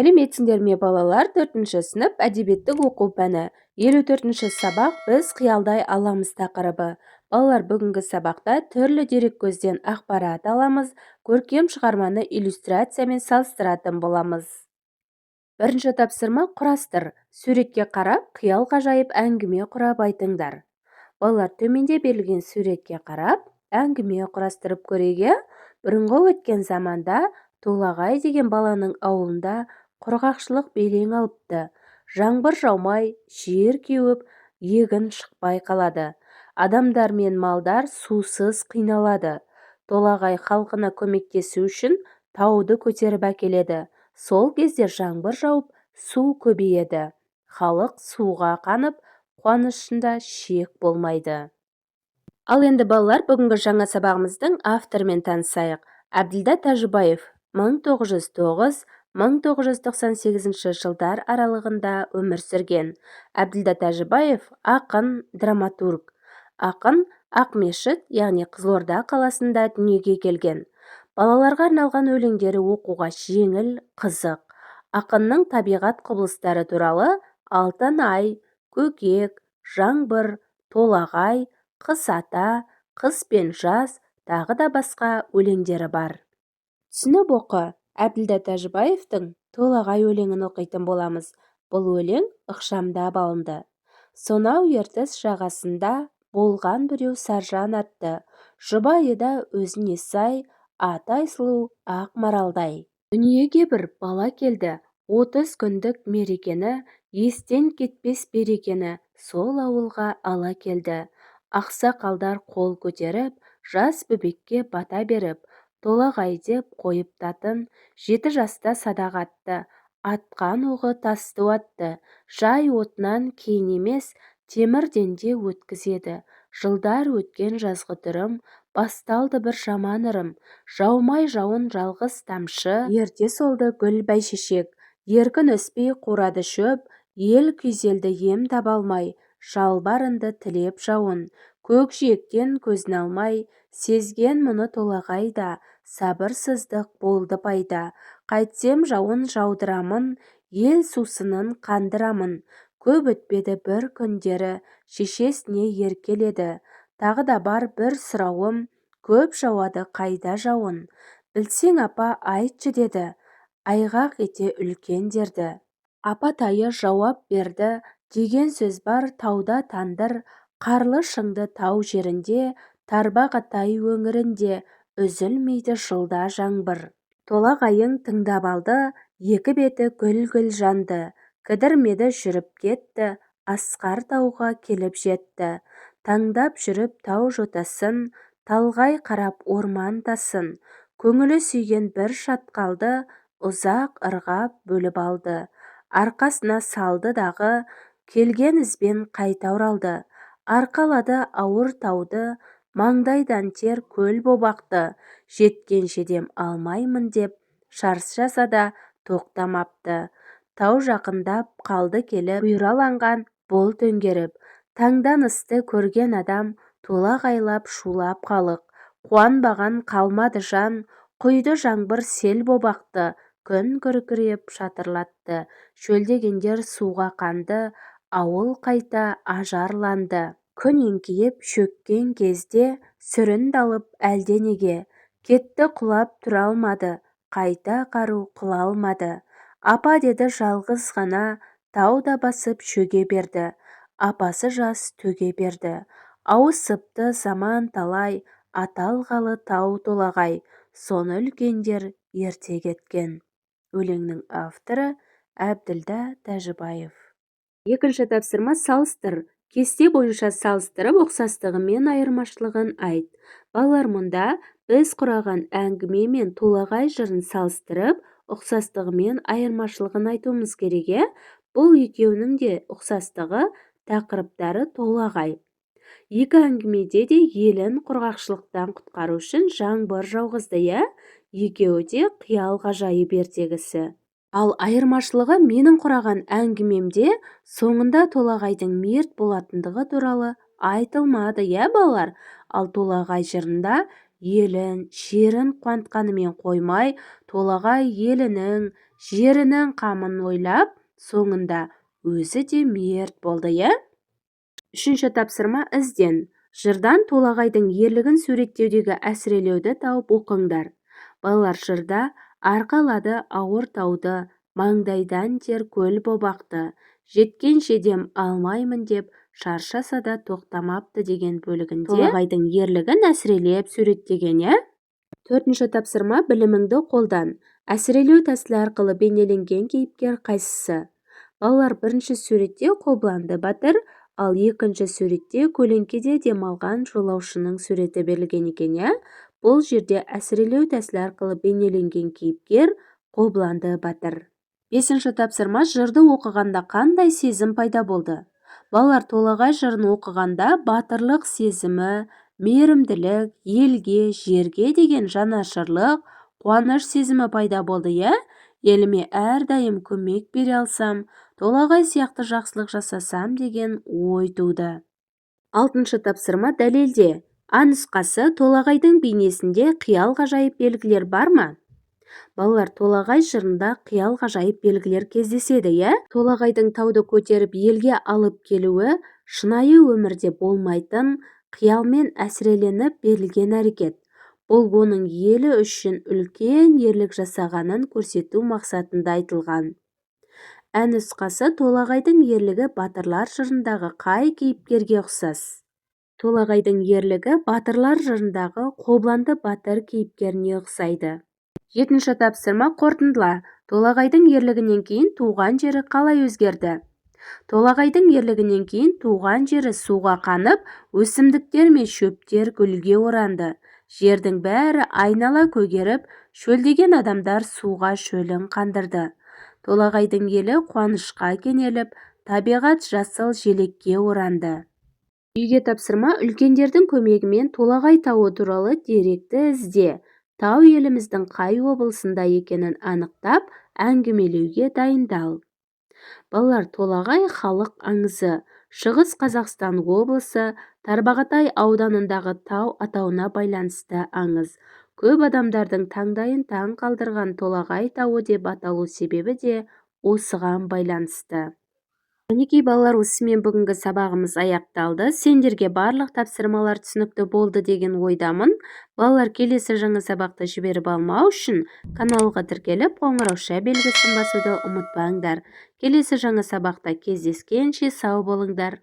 Сәлеметсіңдер ме, балалар! Төртінші сынып, әдебиеттік оқу пәні, 54-сабақ, «Біз қиялдай аламыз» тақырыбы. Балалар, бүгінгі сабақта түрлі дереккөзден ақпарат аламыз, көркем шығарманы иллюстрациямен салыстыратын боламыз. Бірінші тапсырма: құрастыр. Суретке қарап, қиял ғажайып әңгіме құрап айтыңдар. Балалар, төменде берілген суретке қарап, әңгіме құрастырып көрейік, иә. Бұрынғы өткен заманда Толағай деген баланың ауылында құрғақшылық белең алыпты. Жаңбыр жаумай, жер кеуіп, егін шықпай қалады. Адамдар мен малдар сусыз қиналады. Толағай халқына көмектесу үшін тауды көтеріп әкеледі. Сол кезде жаңбыр жауып, су көбейеді. Халық суға қанып, қуанышында шек болмайды. Ал енді, балалар, бүгінгі жаңа сабағымыздың авторымен танысайық. Әбділда Тәжібаев 1909-1998 жылдар аралығында өмір сүрген. Әбділда Тәжібаев – ақын, драматург. Ақын Ақмешіт, яғни Қызылорда қаласында дүниеге келген. Балаларға арналған өлеңдері оқуға жеңіл, қызық. Ақынның табиғат құбылыстары туралы «Алтын ай», «Көкек», «Жаңбыр», «Толағай», «Қыс ата», «Қыс пен жаз» тағы да басқа өлеңдері бар. Түсініп оқы. Әбділда Тәжібаевтың «Толағай» өлеңін оқитын боламыз. Бұл өлең ықшамдап алынды. Сонау Ертіс жағасында болған біреу Саржан атты. Жұбайы да өзіне сай, аты Айсұлу, ақ маралдай. Дүниеге бір бала келді. 30 күндік мерекені, естен кетпес берекені сол ауылға ала келді. Ақсақалдар қол көтеріп, жас бөбекке бата беріп, Толағай деп қойыпты атын. 7 жаста садақ атты, атқан оғы тасты уатты. Жай отынан кейін емес, темірден де өткізеді. Жылдар өткен жазғытұрым басталды бір жаман ырым. Жаумай жауын жалғыз тамшы. Ерте солды гүл, бәйшешек, еркін өспей қурады шөп. Ел күйзелді ем таба алмай, жалбарынды тілеп жауын, көкжиектен көзін алмай. Сезген мұны Толағай да, сабырсыздық болды пайда. Қайтсем жауын жаудырамын, ел сусынын қандырамын. Көп өтпеді, бір күндері шешесіне еркеледі: «Тағы да бар бір сұрауым, көп жауады қайда жауын? Білсең, апа, айтшы», – деді. Айғақ ете үлкендерді. Апатайы жауап берді: «Деген сөз бар тауда тандыр, қарлы шыңды тау жерінде, Тарбағатай өңірінде үзілмейді жылда жаңбыр». Толағайын тыңдап алды, екі беті гүл-гүл жанды. Кідірмеді, жүріп кетті, асқар тауға келіп жетті. Таңдап жүріп тау жотасын, талғай қарап орман тасын, көңілі сүйген бір шатқалды ұзақ ырғап бөліп алды. Арқасына салды дағы, келген ізбен қайта оралды. Арқалады ауыр тауды, маңдайдан тер көл боп ақты. Жеткенше дем алмаймын деп, шаршаса да тоқтамапты. Тау жақындап қалды келіп, бұйраланған бұлт өңгеріп. Таңданысты көрген адам: толағайлап шулап халық, қуанбаған қалмады жан. Құйды жаңбыр, сел боп ақты, күн күркіреп шатырлатты. Шөлдегендер суға қанды, ауыл қайта ажарланды. Күн еңкейіп шөккен кезде сүрінді алып әлденеге. Кетті құлап, тұра алмады, қайта қару қыла алмады. «Апа», – деді жалғыз ғана. Тау да басып шөге берді, апасы жас төге берді. Ауысыпты заман талай, аталғалы тау Толағай. Соны үлкендер ерте кеткен. Өлеңнің авторы – Әбділда Тәжібаев. Екінші тапсырма: салыстыр. Кесте бойынша салыстырып, ұқсастығы мен айырмашылығын айт. Балалар, мұнда біз құраған әңгіме мен Толағай жырын салыстырып, ұқсастығы мен айырмашылығын айтуымыз керек, иә. Бұл екеуінің де ұқсастығы: тақырыптары Толағай. Екі әңгімеде де елін құрғақшылықтан құтқару үшін жаңбыр жауғызды, иә. Екеуі де қиял ғажайып ертегісі. Ал айырмашылығы: менің құраған әңгімемде соңында Толағайдың мерт болатындығы туралы айтылмады, иә, балалар. Ал Толағай жырында елін, жерін қуантқанымен қоймай, Толағай елінің, Жерінің қамын ойлап, соңында өзі де мерт болды, иә? Үшінші тапсырма: ізден. Жырдан Толағайдың ерлігін суреттеудегі әсірелеуді тауып оқыңдар. Балалар, жырда «Арқалады ауыр тауды, маңдайдан тер көл боп ақты, жеткенше дем алмаймын деп, шаршаса да тоқтамапты» деген бөлігінде Толағайдың ерлігін әсірелеп суреттеген, иә? Төртінші тапсырма: біліміңді қолдан. Әсірелеу тәсілі арқылы бейнеленген кейіпкер қайсысы? Балалар, бірінші суретте Қобыланды батыр, ал екінші суретте көлеңкеде демалған жолаушының суреті берілген екен, иә? Бұл жерде әсірелеу тәсілі арқылы бейнеленген кейіпкер – Қобыланды батыр. Бесінші тапсырма: жырды оқығанда қандай сезім пайда болды? Балалар, Толағай жырын оқығанда батырлық сезімі, мейірімділік, елге, жерге деген жанашырлық, қуаныш сезімі пайда болды, иә? Еліме әрдайым көмек бере алсам, Толағай сияқты жақсылық жасасам деген ой туды. Алтыншы тапсырма: дәлелде. А нұсқасы: Толағайдың бейнесінде қиял-ғажайып белгілер бар ма? Балалар, Толағай жырында қиял-ғажайып белгілер кездеседі, иә? Толағайдың тауды көтеріп елге алып келуі шынайы өмірде болмайтын, қиялмен әсіреленіп берілген әрекет. Бұл оның елі үшін үлкен ерлік жасағанын көрсету мақсатында айтылған. Ә нұсқасы: Толағайдың ерлігі батырлар жырындағы қай кейіпкерге ұқсас? Толағайдың ерлігі батырлар жырындағы Қобыланды батыр кейіпкеріне ұқсайды. Жетінші тапсырма: қорытындыла. Толағайдың ерлігінен кейін туған жері қалай өзгерді? Толағайдың ерлігінен кейін туған жері суға қанып, өсімдіктер мен шөптер гүлге оранды. Жердің бәрі айнала көгеріп, шөлдеген адамдар суға шөлін қандырды. Толағайдың елі қуанышқа кенеліп, табиғат жасыл желекке оранды. Үйге тапсырма: үлкендердің көмегімен Толағай тауы туралы деректі ізде, тау еліміздің қай облысында екенін анықтап, әңгімелеуге дайындал. Балалар, Толағай – халық аңызы. Шығыс Қазақстан облысы Тарбағатай ауданындағы тау атауына байланысты аңыз. Көп адамдардың таңдайын таң қалдырған Толағай тауы деп аталу себебі де осыған байланысты. Мінекей, балалар, осымен бүгінгі сабағымыз аяқталды. Сендерге барлық тапсырмалар түсінікті болды деген ойдамын. Балалар, келесі жаңа сабақты жіберіп алмау үшін каналға тіркеліп, қоңырауша белгісін басуды ұмытпаңдар. Келесі жаңа сабақта кездескенше сау болыңдар.